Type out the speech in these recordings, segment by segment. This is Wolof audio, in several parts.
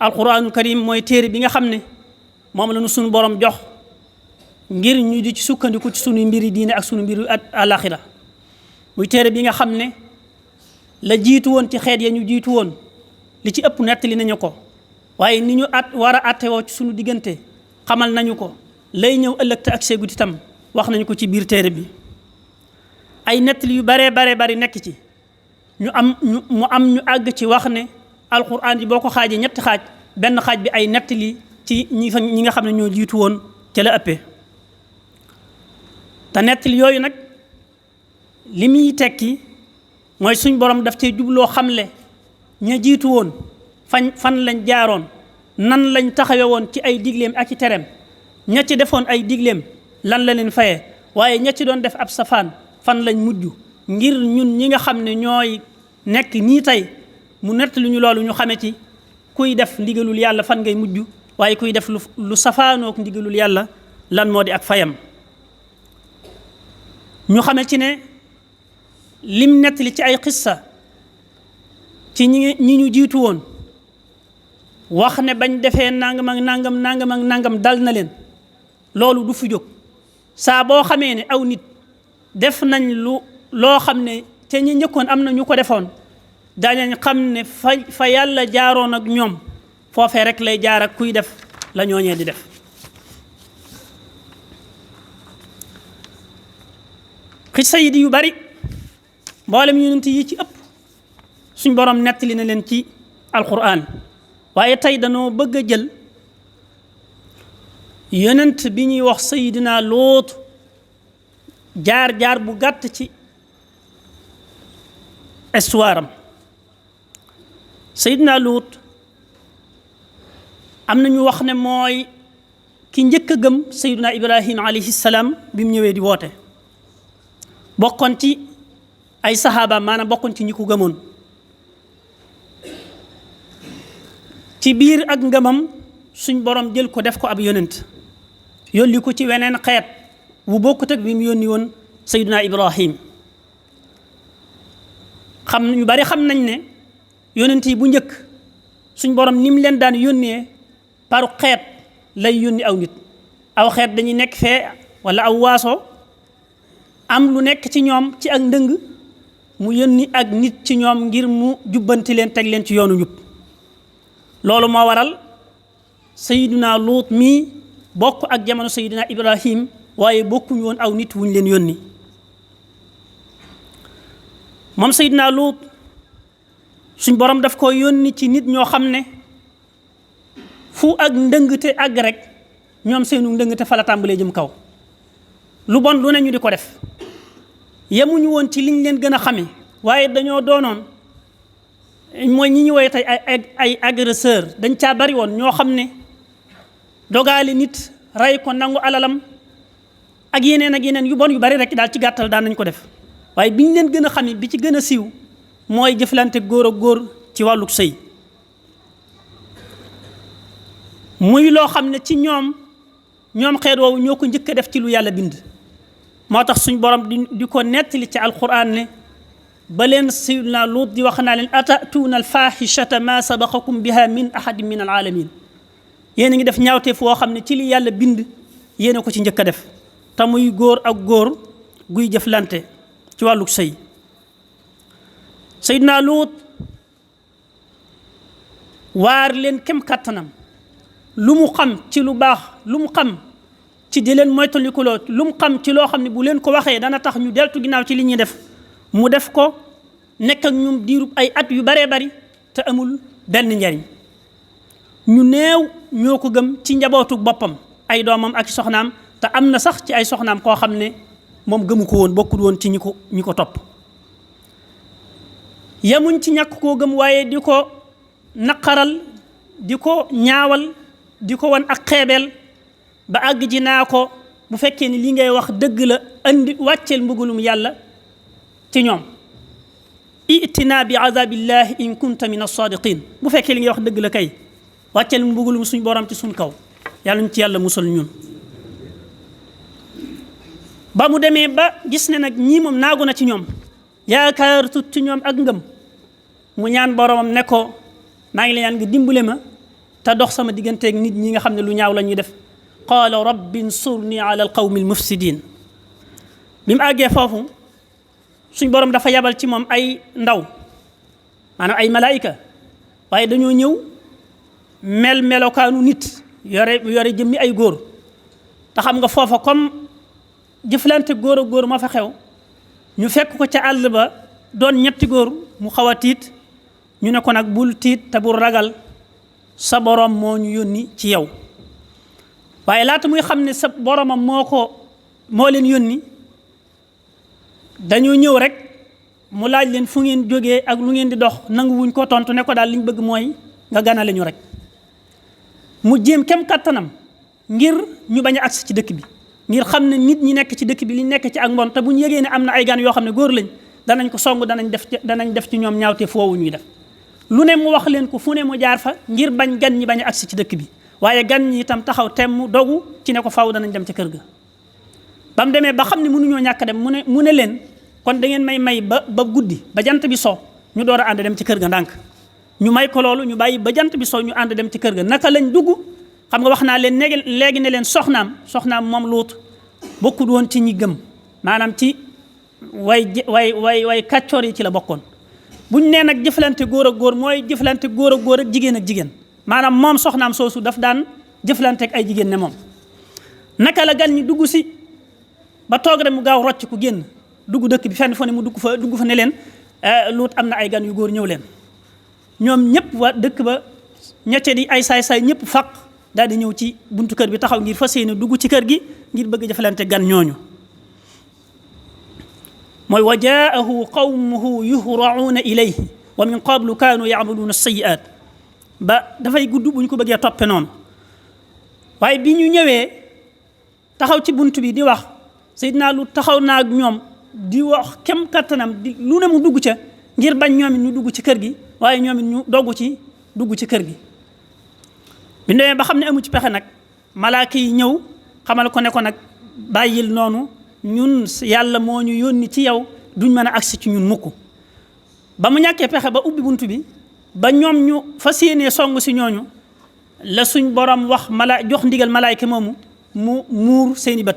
alquranul karim mooy téere bi nga xam ne moom la nu sunu borom jox ngir ñu di ci sukkandiku ci sunu mbiri diine ak sunu mbiri alaxira muy téere bi nga xam ne la jiitu woon ci xeet ya ñu jiitu woon li ci ëpp nettali nañu ko waaye ni ñu war a attewoo ci sunu diggante xamal nañu ko lay ñëw ëllëg te ak seegut itam wax nañu ko ci biir téere bi ay nettali yu baree bari nekk ci ñu àgg ci wax ne alquran yi boo ko xaajee ñetti xaaj benn xaaj bi ay nettali ci ñi nga xam ne ñoo jiitu woon ca la ëppee te nettali yooyu nag li muy tekki mooy suñ borom daf cee jubloo xamle ña jiitu woon fan lañ jaaroon nan lañ taxawe woon ci ay digleem ak ci tereem ña ci defoon ay digleem lan la leen fayee waaye ña ci doon def ab safaan fan lañ mujj ngir ñun ñi nga xam ne ñooy nekk nii tey mu nettali ñu loolu ñu xame ci kuy def ndigalul yàlla fan ngay mujj waaye kuy def lu safaanook ndigalul yàlla lan moo di ak fayam ñu xame ci ne lim nettali ci ay xissa ci ñi ñu jiitu woon wax ne bañ defee nangam ak nangam dal na leen loolu du fi jóg saa boo xamee ne aw nit def nañ loo xam ne te ñi njëkkoon am na ñu ko defoon daañu xam ne fa yàlla jaaroon ak ñoom foofee rek lay jaar ak kuy def la ñooñee di def xissa yi di yu bari mboolem yonent yi ci ëpp suñ borom nettali na leen ci alquran waaye tey danoo bëgg a jël yonent bi ñuy wax sayidina Luut jaar bu gàtt ci histoire am sayidina Luut am nañu wax ne mooy ki njëkk a gëm sayidina Ibrahim alayhi salaam bi mu ñëwee di woote bokkoon ci ay saxaaba maanaam bokkoon ci ñi ko gëmoon ci biir ak ngëmam suñ borom jël ko def ko ab yonent yónni ko ci weneen xeet wu bokkut ak bi mu yónni woon sayyiduna Ibrahim ñu bari xam nañ ne yonent yi bu njëkk suñ borom ni mu leen daan yónnee paru xeet lay yónni aw nit aw xeet dañuy nekk fee wala aw waaso am lu nekk ci ñoom ci ak ndëng mu yónni ak nit ci ñoom ngir mu jubbanti leen teg leen ci yoonu njub loolu moo waral sayiduna Luut mii bokk ak jamono sayiduna Ibrahim waaye bokkuñu woon aw nit wuñ leen yónni moom sayiduna Luut suñ borom daf ko yónni ci nit ñoo xam ne fu ak ndëngte àgg rek ñoom seenu ndëngte fa la tàmbalee jëm kaw lu bon lu ne ñu di ko def yemuñu woon ci liñ leen gën a xame waaye dañoo doonoon mooy ñi ñu woy tey ay agresseur dañ caa bari woon ñoo xam ne dogaali nit rey ko nangu alalam ak yeneen yu bon yu bari rek daal ci gàttal daan nañ ko def waaye biñ leen gën a xame bi ci gën a siiw mooy jëflante góor ak góor ci wàlluk sëy muy loo xam ne ci ñoom xeet woowu ñoo ko njëkk a def ci lu yàlla bind moo tax suñ borom di ko nettali ci alquran ne ba leen sayyidina Luut di wax naa leen atatuuna alfahishata ma sabaqakum biha min ahadin min alalamin yéen a ngi def ñaawteef woo xam ne ci li yàlla bind yéen a ko ci njëkk a def te muy góor ak góor guy jëflante ci wàlluk sëy sayyidina Luut waar leen kem kattanam lu mu xam ci lu baax lu mu xam ci di leen moytandikuloo lu mu xam ci loo xam ne bu leen ko waxee dana tax ñu deltu ginnaaw ci li ñuy def mu def ko nekk ak ñoom diirub ay at yu baree bari te amul benn njariñ ñu néew ñoo ko gëm ci njabootu boppam ay doomam ak soxnaam te am na sax ci ay soxnaam koo xam ne moom gëmu ko woon bokkul woon ci ñi ko topp yemuñ ci ñàkk koo gëm waaye di ko naqaral di ko ñaawal di ko wan ak xeebeel ba àgg ji naa ko bu fekkee ni li ngay wax dëgg la andi wàcceel mbugalum yàlla ci ñoom itina bi azabillahi in kunta min as-sadiqin bu fekkee li ngay wax dëgg la kay wàcceel mbugalum suñ borom ci suñ kaw yàlla ñu ci yàlla musal ñun ba mu demee ba gis ne nag ñii moom naagu na ci ñoom yaakaar tut ci ñoom ak ngëm mu ñaan boromam ne ko maa ngi la ñaan nga dimbale ma te dox sama digganteeg nit ñi nga xam ne lu ñaaw la ñuy def qaala rabbi nsurni ala alqawmi almufsidin bi mu àggee foofu suñ borom dafa yabal ci moom ay ndaw maanaam ay malaayika waaye dañoo ñëw melokaanu nit yore jëmmi ay góor te xam nga foofa comme jëflante góor ak góor ma fa xew ñu fekk ko ca àll ba doon ñetti góor mu xaw a tiit ñu ne ko nag bul tiit te bul ragal sa borom moo ñu yónni ci yow waaye laata muy xam ne sa boromam moo leen yónni dañoo ñëw rek mu laaj leen fu ngeen jógee ak lu ngeen di dox nangu wuñ ko tontu ne ko daal liñ bëgg mooy nga ganale ñu rek mu jéem kem kattanam ngir ñu bañ a agsi ci dëkk bi ngir xam ne nit ñi nekk ci dëkk bi li nekk ci ak mbon te bu ñu yëgee ne am na ay gan yoo xam ne góor lañ danañ ko song danañ def ci ñoom ñaawte foowu ñuy def lu ne mu wax leen ko fu ne mu jaar fa ngir bañ gan ñi bañ a agsi ci dëkk bi waaye gan ñi itam taxaw temm dogu ci ne ko faw danañ dem ca kër ga ba mu demee ba xam ne mënuñoo ñàkk dem mu ne leen kon da ngeen may ba guddi ba jant bi so ñu door a ànd dem ci kër ga ndànk ñu may ko loolu ñu bàyyi ba jant bi so ñu ànd dem ci kër ga naka lañ dugg xam nga wax naa leen léegi ne leen soxnaam moom Luut bokkut woon ci ñi gëm maanaam ci way kàccoor yi ci la bokkoon buñ nee nag jëflante góor ak góor mooy jëflante góor ak góor ak jigéen ak jigéen maanaam moom soxnaam soosu daf daan jëflante ak ay jigéen ne moom naka la gan ñi dugg si ba toog rek mu gaaw rocc ku génn dugg dëkk bi fenn fa ne mu dugg fa ne leen Luut am na ay gan yu góor ñëw leen ñoom ñëpp waa dëkk ba ñecce di ay saay-saay ñëpp faq daal di ñëw ci buntu kër bi taxaw ngir fas yéene dugg ci kër gi ngir bëgg jëflante gan ñooñu mooy wa jaahu qawmuhu yuhra'uuna ilayhi wa min qablu kaanu ya'maluuna as-sayyi'aat ba dafay gudd bu ñu ko bëggee toppe noonu waaye bi ñu ñëwee taxaw ci bunt bi di wax Seydina Luut taxaw naa ak ñoom di wax kem kattanam di lu ne mu dugg ca ngir bañ ñoom it ñu dugg ci kër gi waaye ñoom it ñu dogg ci dugg ci kër gi bi ndemee ba xam ne amu ci pexe nag malaaka yi ñëw xamal ko ne ko nag bàyyil noonu ñun yàlla moo ñu yónni ci yow duñ mën a agsi ci ñun mukk ba mu ñàkkee pexe ba ubbi bunt bi ba ñoom ñu fas yéenee song si ñooñu la suñ borom wax jox ndigal malaayka moomu mu muur seeni bët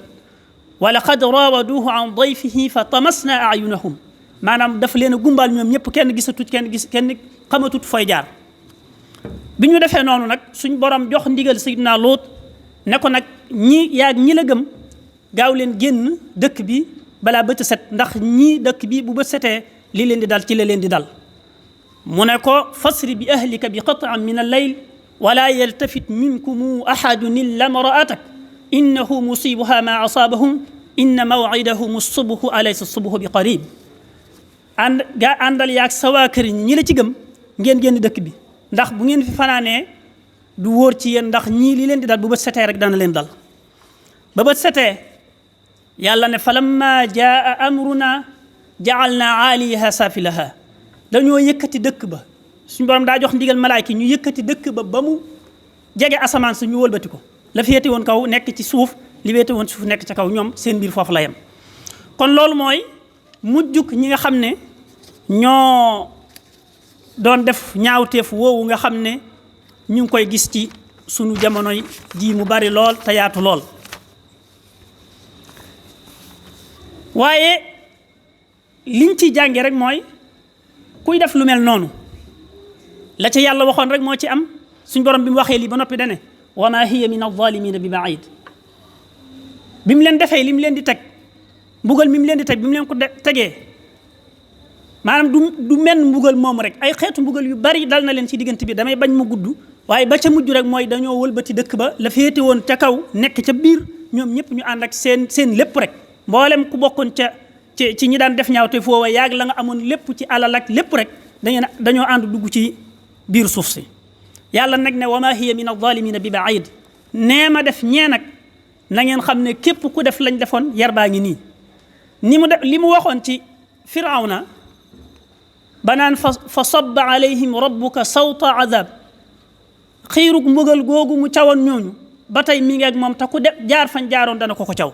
wa laqad raawaduuhu an dayfihi fa tamasna ayunahum maanaam dafa leen a gumbaal ñoom ñëpp kenn xamatut fooy jaar bi ñu defee noonu nag suñ borom jox ndigal Seydina Luut ne ko nag ñi la gëm gaaw leen génn dëkk bi balaa bët set ndax ñii dëkk bi bu bët setee li leen di dal ci la leen di dal mu ne ko fasri bi ahlika bi qat'an min al-layl wala yaltafit minkum ahadun illa imra'atak innahu musibuha ma asabahum inna maw'idahum as-subhu alaysa as-subhu bi qarib àndal yaag sa waa kër ñi la ci gëm ngeen génn dëkk bi ndax bu ngeen fi fanaanee du wóor ci yéen ndax ñii li leen di dal bu bët setee rek dana leen dal ba bët setee yàlla ne falamma jaa amruna ja'alna 'aliyaha safilaha dañoo yëkkati dëkk ba suñu borom daa jox ndigal malaayka ñu yëkkati dëkk ba mu jege asamaan su ñu wëlbati ko la féete woon kaw nekk ci suuf li féete woon suuf nekk ci kaw ñoom seen biir foofu la yem kon loolu mooy mujjuk ñi nga xam ne ñoo doon def ñaawteef woowu nga xam ne ñu ngi koy gis ci sunu jamonoy ji mu bari lool te yaatu lool waaye liñ ciy jànge rek mooy kuy def lu mel noonu la ca yàlla waxoon rek moo ci am suñ borom bi mu waxee lii ba noppi dane wa ma hiya min az-zalimina bi ba'id bi mu leen defee li mu leen di teg mbugal mi mu leen di teg bi mu leen ko tegee maanaam du men mbugal moom rek ay xeetu mbugal yu bari dal na leen ci diggante bi damay bañ mu gudd waaye ba ca mujj rek mooy dañoo wëlbati dëkk ba la féete woon ca kaw nekk ca biir ñoom ñëpp ñu ànd ak seen lépp rek mboolem ku bokkoon ci ñi daan def ñaawte foofa yaag la nga amoon lépp ci alal ak lépp rek dañoo ànd dugg ci biir suuf si yàlla nag ne wa ma hiya min az-zalimina bi ba'id nee ma def ñee nag na ngeen xam ne képp ku def lañ defoon yar baa ngi nii ni mu def li mu waxoon ci firawna banaan fa sabba alayhim rabbuka sawta azab xiirug mbugal googu mu cawoon ñooñu ba tey mi ngi ak moom te ku def jaar fañ jaaroon dana ko caw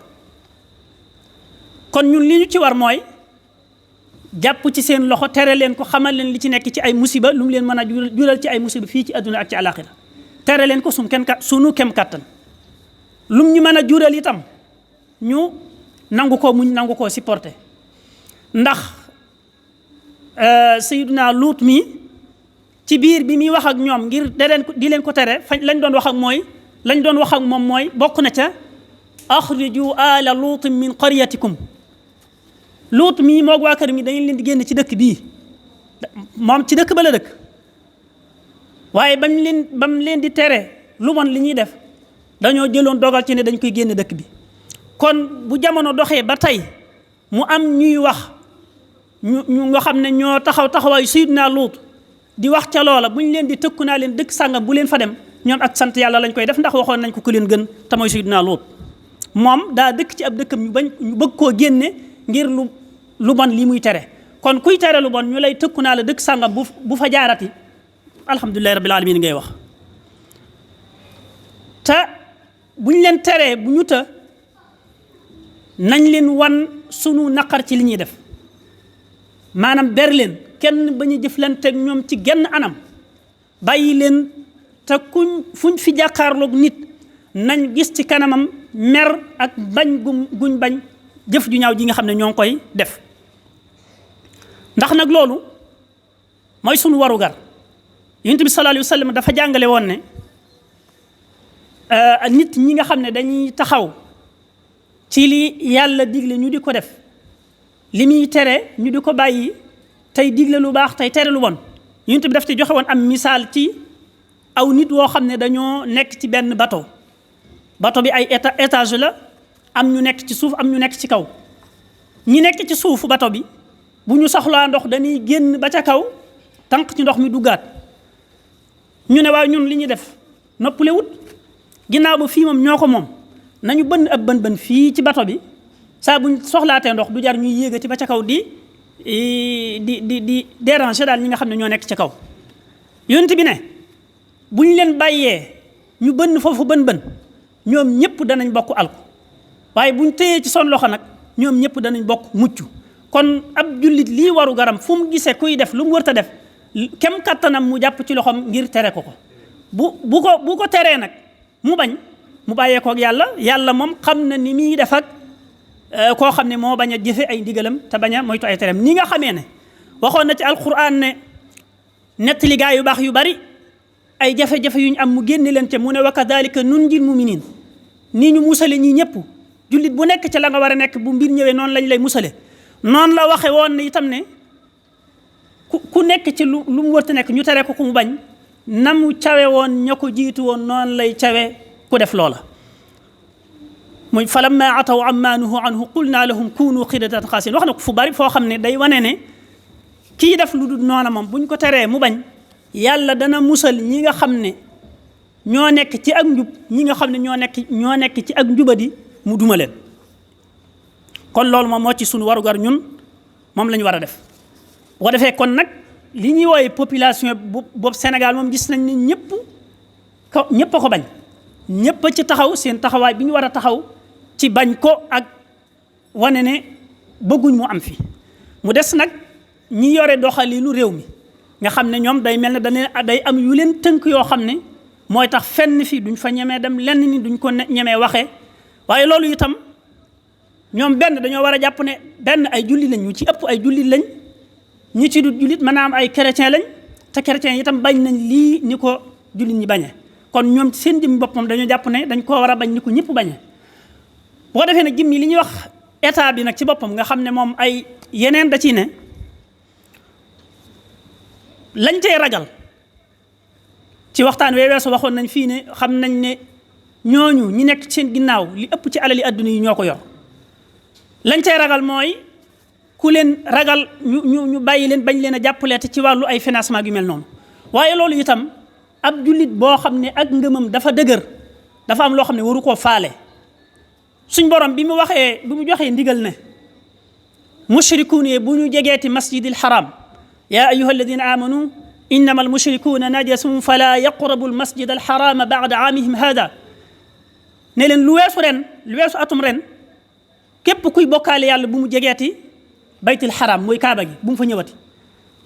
kon ñun li ñu ci war mooy jàpp ci seen loxo tere leen ko xamal leen li ci nekk ci ay musiba lu mu leen mën a jural ci ay musiba fii ci àdduna ak ci àlaxira tere leen ko sunu kem kattan lum ñu mën a jural itam ñu nangu ko muñ nangu koo supporter ndax Sayyiduna Luut mi ci biir bi muy wax ak ñoom ngir di leen ko tere lañ doon wax ak moom mooy bokk na ca axriju ala luutin min qaryatikum Luut mii moog waa kër mi dañu leen di génn ci dëkk bii moom ci dëkk ba la dëkk waaye bam leen di tere lu bon li ñuy def dañoo jëloon dogal ci ne dañ koy génn dëkk bi kon bu jamono doxee ba tey mu am ñuy wax ñu nga xam ne ñoo taxawaayu Sayyidina Luut di wax ca loola bu ñu leen di tëkku naa leen dëkk sàngam bu leen fa dem ñoom ak sant yàlla lañ koy def ndax waxoon nañ ko ku leen gën te mooy Sayyidina Luut moom daa dëkk ci ab dëkkam ñu bëgg koo génne ngir lu bon lii muy tere kon kuy tere lu bon ñu lay tëkku naa la dëkk sàngam bu fa jaarati alhamdulillahi rabbil alamin ngay wax te bu ñu leen teree bu ñu ta nañ leen wan sunu naqar ci li ñuy def maanaam ber leen kenn ba ñu jëflanteeg ñoom ci genn anam bàyyi leen te fuñ fi jàkkaarloog nit nañ gis ci kanamam mer ak bañ guñ bañ jëf ju ñaaw ji nga xam ne ñoo ngi koy def ndax nag loolu mooy sunu warugar Yonent bi sallallahu alayhi wa sallam dafa jàngale woon ne nit ñi nga xam ne dañuy taxaw ci li yàlla digle ñu di ko def li muy tere ñu di ko bàyyi tey digle lu baax tey tere lu bon Yonent bi daf ci joxe woon am misaal ci aw nit woo xam ne dañoo nekk ci benn bateau bi ay étage la am ñu nekk ci suuf am ñu nekk ci kaw ñi nekk ci suufu bateau bi bu ñu soxlaa ndox dañuy génn ba ca kaw tànk ci ndox mi duggaat ñu ne waaw ñun li ñuy def noppale wut ginnaaw ba fii moom ñoo ko moom nañu bënn ab bën fii ci bateau bi saa buñ soxlaatee ndox du jar ñuy yéegati ba ca kaw di déranger daal ñi nga xam ne ñoo nekk ca kaw Yonent bi ne bu ñu leen bàyyee ñu bënn foofu bën ñoom ñëpp danañ bokk alku waaye buñ téyee ci son loxo nag ñoom ñëpp danañ bokk mucc kon ab jullit lii waru garam fu mu gisee kuy def lu mu wërta def kem kattanam mu jàpp ci loxoom ngir tere ko bu ko teree nag mu bañ mu bàyyee koog yàlla moom xam na ni muy def ak koo xam ne moo bañ a jëfe ay ndigalam te bañ a moytu ay tereem ni nga xamee ne waxoon na ci alquran ne nettali gaa yu baax yu bari ay jafe-jafe yu ñu am mu génne leen ca mu ne wa kadhalika nunjil muminin nii ñu musale ñii ñëpp jullit bu nekk ca la nga war a nekk bu mbir ñëwee noonu lañ lay musale noonu la waxe woon ne itam ne ku nekk ci lu mu wërta nekk ñu tere ko ku mu bañ na mu cawe woon ña ko jiitu woon noonu lay cawe ku def loola muy falamma ataw amma nuhu anhu qulna lahum kunu qiradatan xaasiin wax na ko fu bari foo xam ne day wane ne kii def lu dul noona moom buñ ko teree mu bañ yàlla dana musal ñi nga xam ne ñoo nekk ci ak njub ñi nga xam ne ñoo nekk ci ak njubadi mu duma leen kon loolu moom moo ci sunu warugar ñun moom la ñu war a def boo defee kon nag li ñuy wooye population boobu Sénégal moom gis nañ ne ñëpp a ko bañ ñëpp a ci taxaw seen taxawaay bi ñu war a taxaw ci bañ ko ak wane ne bëgguñ mu am fi mu des nag ñi yore doxalinu réew mi nga xam ne ñoom day mel ne day am yu leen tënk yoo xam ne mooy tax fenn fi duñ fa ñemee dem lenn ni duñ ko ñemee waxee waaye loolu itam ñoom dañoo war a jàpp ne ay jullit lañ ñu ci ëpp ay jullit lañ ñi ci du jullit maanaam ay chrétien lañ te chrétien itam bañ nañ lii ni ko jullit ñi bañee kon ñoom seen jëmmi boppam dañoo jàpp ne dañ koo war a bañ ni ko ñëpp bañee boo defee nag jëmmi li ñuy wax état bi nag ci boppam nga xam ne moom ay yeneen da ciy ne lañ cay ragal ci waxtaan weesu waxoon nañ fii ne xam nañ ne ñooñu ñi nekk seen ginnaaw li ëpp ci alali adduna yi ñoo ko yor lañ cay ragal mooy ku leen ragal ñu bàyyi leen bañ leen a jàppale te ci wàllu ay financement yu mel noonu waaye loolu itam ab jullit boo xam ne ak ngëmam dafa dëgër dafa am loo xam ne waru koo faale suñ borom bi mu joxee ndigal ne mushrikuun yi bu ñu jegeeti masjidil haram yaa ayyuha alladina amanu innama almushrikuuna najasun fala yaqrabu almasjid alharama ba'da aamihim hada ne leen lu weesu atum ren képp kuy bokkaale yàlla bu mu jegeeti baytul haram mooy kaaba gi bu mu fa ñëwati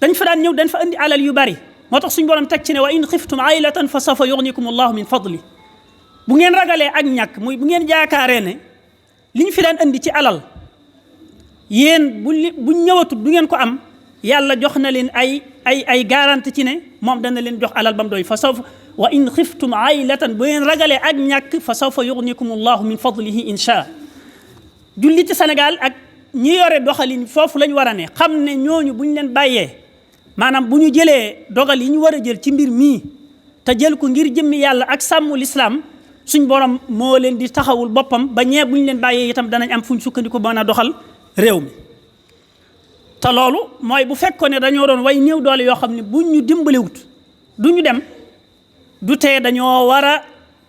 dañ fa daan ñëw dañ fa indi alal yu bari moo tax suñu borom teg ci ne wa in xiftum aylatan fa sawfa yugnikum allahu min fadli bu ngeen ragalee ak ñàkk muy bu ngeen jaakaaree ne li ñu fi daan andi ci alal yéen buñ ñëwatut du ngeen ko am yàlla jox na leen ay garanti ci ne moom dana leen jox alal ba mu doy fa sawfa wa in xiftum aylatan bu ngeen ragalee ak ñàkk fa sawfa yugnikum allahu min fadlihi insha julli ci Sénégal ak ñi yore doxalin foofu lañ war a ne xam ne ñooñu bu ñu leen bàyyee maanaam bu ñu jëlee dogal yi ñu war a jël ci mbir mii te jël ko ngir jëmmi yàlla ak sàmm lislaam suñ borom moo leen di taxawul boppam ba ñee bu ñu leen bàyyee itam danañ am fuñ sukkandiku mën a doxal réew mi. te loolu mooy bu fekkoon ne dañoo doon way néew doole yoo xam ne buñ ñu dimbaliwut du ñu dem du tee dañoo war a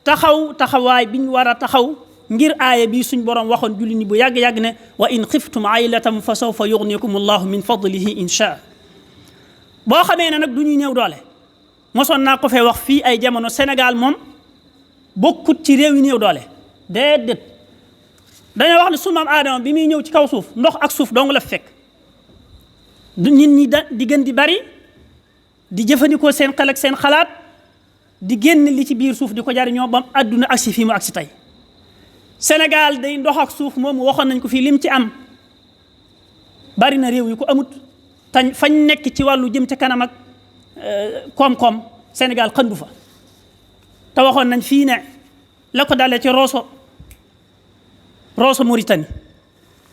taxawaay bi ñu war a taxaw ngir aaya bii suñ borom waxoon julli ni bu yàgg-yàgg ne wa in xiftum aylatan fa sawfa yugnikum allahu min fadlihi insha boo xamee ne nag du ñuy néew doole mosoon naa ko fee wax fii ay jamono Sénégal moom bokkut ci réew yi néew doole déedéet dañoo wax ne sunu maam Aadama bi muy ñëw ci kaw suuf ndox ak suuf dong la fekk nit ñi di gën di bari di jëfandikoo seen xel ak seen xalaat di génn li ci biir suuf di ko jariñoo bam àdduna agsi fii mu agsi tey Sénégal day ndox ak suuf moom waxoon nañ ko fii lim ci am bari na réew yi ko amut tañ fañ nekk ci wàllu jëm ca kanam ak koom-koom Sénégal xëndu fa te waxoon nañ fii ne la ko dalee ci Rosso Mauritanie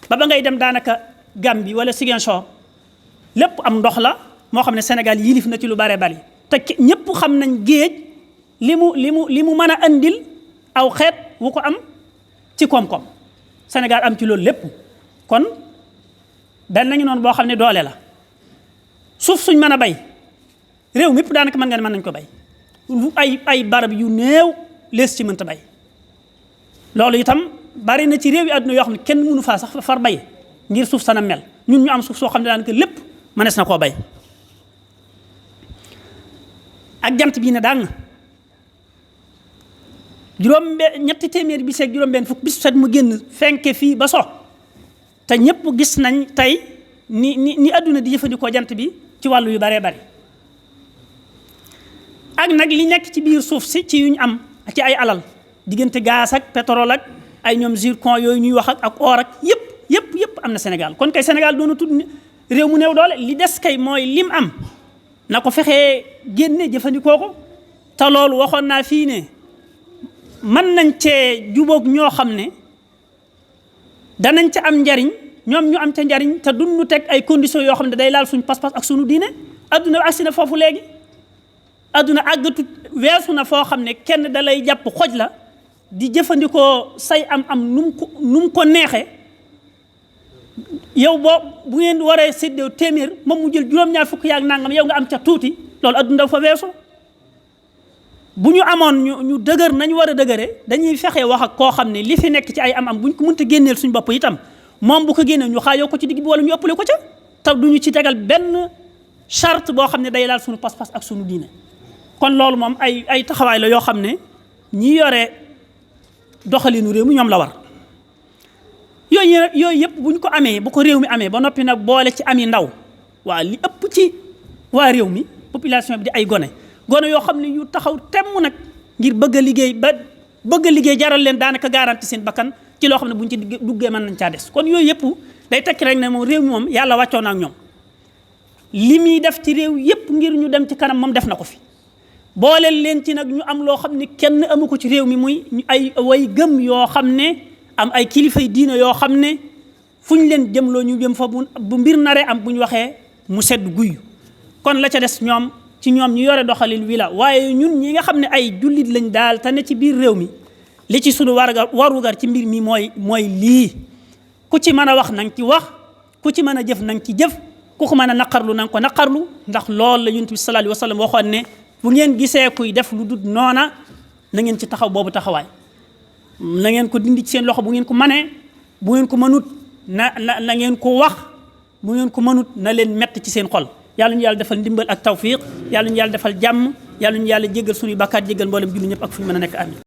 ba ngay dem daanaka Gambie wala Ziguinchor lépp am ndox la moo xam ne Sénégal yilif na ci lu bare bari te ñëpp xam nañ géej li mu mën a andil aw xeet wu ko am ci koom-koom Sénégal am ci loolu lépp kon benn nañu noonu boo xam ne doole la suuf suñ mën a bay réew mépp daanaka mën nga ne mën nañ ko bay ay barab yu néew lees ci mënta bay loolu itam bari na ci réew yi àdduna yoo xam ne kenn mënu faa sax far bay ngir suuf sana mel ñun ñu am suuf soo xam ne daanaka lépp mënees na koo bay ak jant bii ne daan ñetti téeméeri bis ak juróom-benn fukk bis set mu génn fenke fii ba so te ñëpp gis nañ tey ni àdduna di jëfandikoo jant bi ci wàllu yu baree bari ak nag li nekk ci biir suuf si ci yuñ am ci ay alal diggante gaz ak pétrole ak ay ñoom zircon yooyu ñuy wax ak or ak yëpp am na Sénégal kon kay Sénégal doona tudd réew mu néew doole li des kay mooy lim am na ko fexee génne jëfandikoo ko te loolu waxoon naa fii ne mën nañ cee jubóog ñoo xam ne danañ ca am njariñ ñoom ñu am ca njariñ te duñu teg ay conditions yoo xam ne day laal suñu pas-pas ak suñu diine adduna agsi na foofu léegi adduna àggatut weesu na foo xam ne kenn da lay jàpp xoj la di jëfandikoo say am nu mu ko neexee yow bu ngeen waree séddoo téeméer moom mu jël juróom-ñaar fukk yaak nangam yow nga am ca tuuti loolu adduna fa weesu bu ñu amoon ñu dëgër nañu war a dëgëre dañuy fexe wax ak koo xam ne li fi nekk ci ay am bu ñu ko mënta génneel suñu bopp itam moom bu ko génnee ñu xaajoo ko ci digg bi wala ñu ëppale ko ca te duñu ci tegal benn charte boo xam ne day laal suñu pas-pas ak suñu diine kon loolu moom ay taxawaay la yoo xam ne ñi yore doxalinu réew mi ñoom la war yooyu yëpp bu ñu ko amee bu ko réew mi amee ba noppi nag boole ci ami ndaw waa li ëpp ci waa réew mi population bi di ay gone yoo xam ne yu taxaw temm nag ngir bëgg a liggéey jaral leen daanaka garanti seen bakkan ci loo xam ne bu ñu ci duggee mën nañ caa des kon yooyu yëpp day tekki rek ne moom réew mi moom yàlla wàccoo na ak ñoom li muy def ci réew yëpp ngir ñu dem ci kanam moom def na ko fi booleel leen ci nag ñu am loo xam ne kenn amu ko ci réew mi muy ay way gëm yoo xam ne am ay kilifay diina yoo xam ne fu ñu leen jëmloo ñu jëm fa bu mbir naree am bu ñu waxee mu sedd guy kon la ca des ñoom ci ñoom ñu yore doxalin wi la waaye ñun ñi nga xam ne ay jullit lañ daal te ne ci biir réew mi li ci sunu warugar ci mbir mi mooy lii ku ci mën a wax na nga ci wax ku ci mën a jëf na nga ci jëf ku ko mën a naqarlu na nga ko naqarlu ndax loolu la Yonent bi sallallahu alayhi wa sallam waxoon ne bu ngeen gisee kuy def lu dul noona na ngeen ci taxaw boobu taxawaay na ngeen ko dindi ci seen loxo bu ngeen ko manee bu ngeen ko mënut na ngeen ko wax bu ngeen ko mënut na leen mett ci seen xol yàlla ñu yàlla defal ndimbal ak tawfiq yàlla ñu yàlla defal jàmm yàlla ñu yàlla jéggal suñuy bakkaat jéggal mboolem julli ñëpp ak fu ñu mën a nekk amin